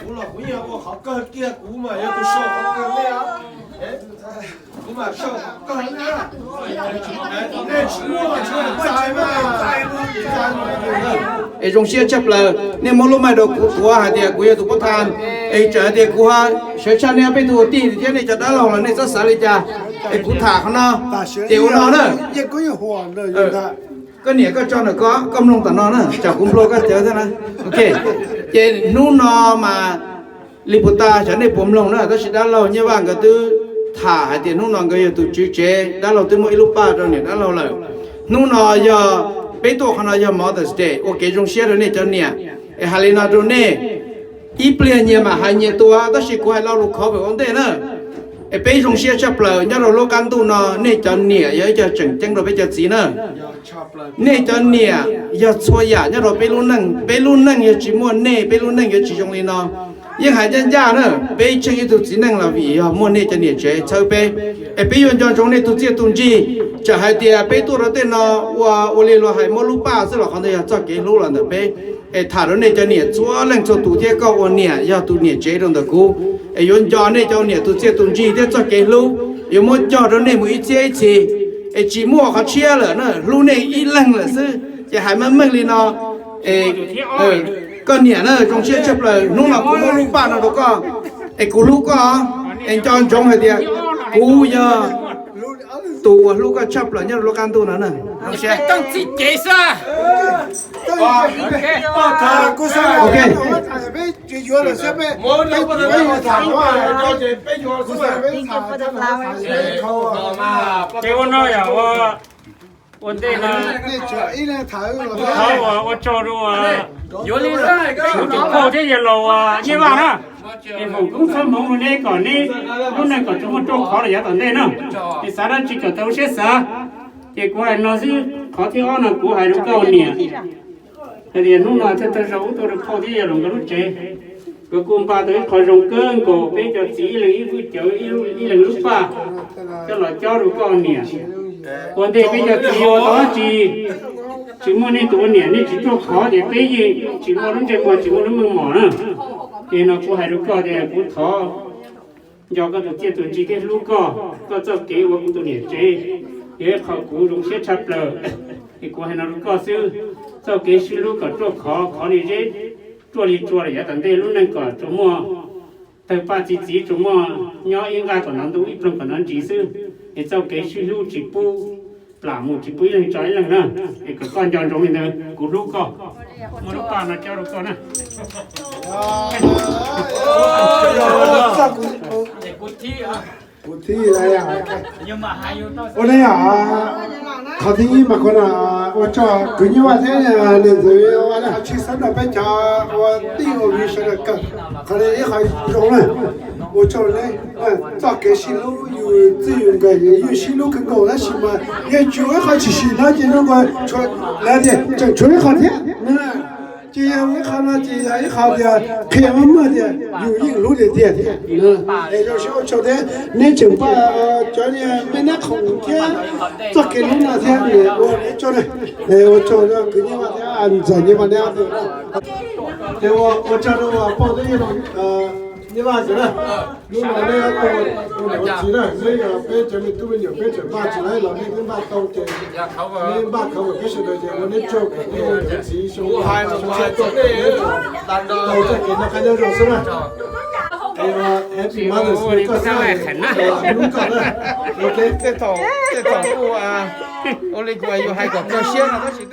Kuv los kuv yeej ua qhov kawg kiag, kuv mas yog tus sau qhov kawg li. Kuv mas sau qhov kawg li. Nej tsis muaj tsis txais mas. Es zoo siab tshaj plaws nej muab lub maiv rau kuv, kuv hais tias kuv yog tus pov thas, es txawm hais tias kuv sawv tshaj nej peb tug ua tij thiab nej cov dab laug los nej txhob xav li cas, es kuv tham qhov no, ces ua no na. Koj niam koj tso ntawm koj, koj mloog tom no na, tsam kuv nplua koj cawv thiab na. Ok, ces hnub no mas li puas tas xyov nej puas mloog na, tab sis dab laug Nyiaj Vaj nkawd twb tham hais tias hnub no nkawd yog tus tswv tsev, dab laug twb muab ib lub paj rau niam dab laug lawm. Hnub no yog peb tuaj qhov no yog Mother's Day ua kev zoo siab rau nej cov niam. Es hais li no rau nej, ib pliag nyias mam hais nyias tus, tab sis kuv hais lo lus khov ua ntej na. Es peb zoo siab tshaj plaws nyob rau lub qab ntuj no, nej cov niam yog ib co tseem ceeb rau peb cov txiv na. Nej cov niam yog txhua yam nyob rau peb lub neej, peb lub neej yog tsis muaj nej peb lub neej yuav tsis zoo li no. Yeej hais ncaj ncaj na, peb tsheej ib tug txiv neej los vim yog muaj nej cov niam tsev txhawb peb. Es peb yuav nco ntsoov nej tus txiaj tus ntsig, txawm hais tias peb tuaj rau tej no ua ua li luag hais muab lub paj xwb los qhov ntawd yog txoj kev hlub los ntawm peb. Es tham rau nej cov niam txhua leej txhua tus thiab koj ua niam yog tus niam tsev rau ntawm kuv, es yuav nco nej cov niam tus txiaj tus ntsig thiab txoj kev hlub, yuav muab cog rau nej mus ib txhiab ib txhis. Es tsis muaj qhov tshiab lawm na, hlub nej ib leeg lawm xwb. Ces hais meej meej li no, es koj niam na zoo siab tshaj plaws, hnub no kuv muab lub paj no rau koj, es kuv hlub koj, es nco ntsoov hais tias kuv yog tus uas hlub koj tshaj plaws nyob rau lub qab ntuj no na. Zoo siab. Ok. Ces ua no yog ua ntej no, ua tsaug rau kuv tus phauj thiab yawg laus Nyiaj Vaj na. Es foom koob txhawb hmoov rau neb kom neb lub neej kom tsuas muaj ruaj khov rau yav tom ntej na. Es xav dab tsi kom tau lub siab xav. Ces kuv hais no xwb, qhov thib ob no kuv hais rau koj niam hais tias hnub no thiaj tau zoo ub tuaj rau phauj thiab yawg los nkawd lub tsev. Nkawd kuj npaj tau ib qho zoo kawg nkaus, peb cov txiv ib leeg ib vwj cawv, ib leeg lub paj, coj los cob rau koj niam. Ua ntej peb cov txiv ua tau dab tsi tsis muaj nej tus ua niam, nej tsis ruaj khov ces peb yeej tsis muaj lub ntsej muag, tsis muaj lub meej mom na. Ces no kuv hais rau koj tias kuv thov nco koj tus txiaj tus ntsig thiab hlub koj, koj txoj kev ua kuv tus niam tsev yog ib qho kuv zoo siab tshaj plaws. Es kuv hais no rau koj xwb, txoj kev sib hlub kom ruaj khov, khov li zeb, ruaj li tsua rau yav tom ntej lub neej kom tsuas muaj tawg paj txi txiv, tsuas muaj nyob ib nqaj kom hnov ntuj ib ploog kom hnov ntsis xwb. Es txoj kev sib hlub tsis pub plam mus, tsis pub ib leeg tso ib leeg na. Es kom koj nco ntsoov li ntawd, kuv hlub koj. Muaj lub paj no cob rau koj na. Kuv thib ua ne, qhov thib ib mas kuv ua tsaug kwv Nyiaj Vaj thiab niam ntxawm Vaj, nej ho tsis xav nrog peb cov ua tij ua viv sawv daws kawm qhov no ib qho zoo na. Ua tsaug ne, txoj kev sib hlub yus txij yus nkawm yus sib hlub kawg nkaus tab sis mas yog tsis ua ib qho tshwm sim no ces zoo nkaus lawv tias tseem tshuav ib qho thiab. Ces yog ua ib qho no ces yog ib qho tias qhia meej mom tias yus yeej hlub tiag tiag thiab. Es zoo siab ua tsaug thiab neb tseem pab cov niag me nab khoom thiab txoj kev hlub no thiab ua neb tsaug na. Ua tsaug kwv Nyiaj Vaj thiab ntxawm Nyiaj Vaj neb ob tug. Ces ua tsaug rau pog thiab yawg Nyiaj Vaj xwb na. Hnub no neb ua niam ua txiv na, neb yog peb cov me tub me nyuam peb tseem npaj tsis laib los nej twb npaj tau ces neb npaj khawv kom peb sawv daws ces ua neb tsaug kom peb ua niam ua txiv xyoo no tau txoj kev noj qab nyob zoo xwb na. Happy Mother's Day rau koj xwb, hlub koj na. Tej thaum kuj ua li kuv yus hais kom kawg siab no tab sis